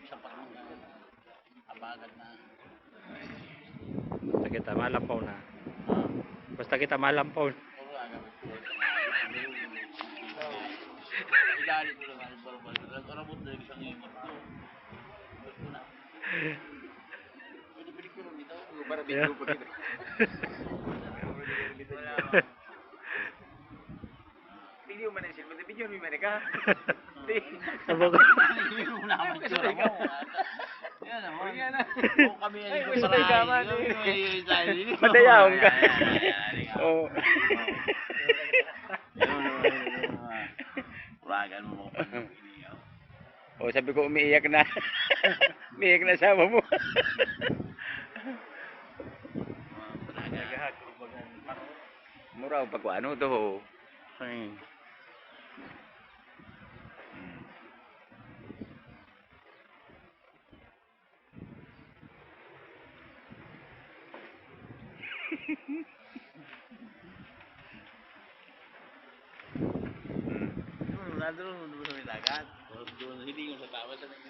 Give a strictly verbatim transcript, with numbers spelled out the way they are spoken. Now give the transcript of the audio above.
Sa parang abagad na. Basta kita malampaw na. Basta kita malampaw na. Puro nga gamit ko. Ilalim ko lang ang balbal. Nagkarabot na yung isang imot ko. Ito na. Pwede, pwede ko lang dito. Para Yeah. Video ko dito. Video man ang sila. Video ni Amerika. Sabog. Yung naman Ay, sila mo. ikaw. Yan naman. Yan na. Kung kami ay Ay, gusto gusto na ka man, ay, eh. ay, ay, ay, Madayaon ka. Ay, ay, ay, ay, ay. Oh. Yun, yun, yun, yun. Uragan mo mga pagkakas. Oh, sabi ko, umiiyak na. Umiiyak na asawa mo. Mura ang pagkuha, ano to? Ay. Hmm. Nandun, nandun sa may dagat. Tapos doon, hindi yung sa tawa sa may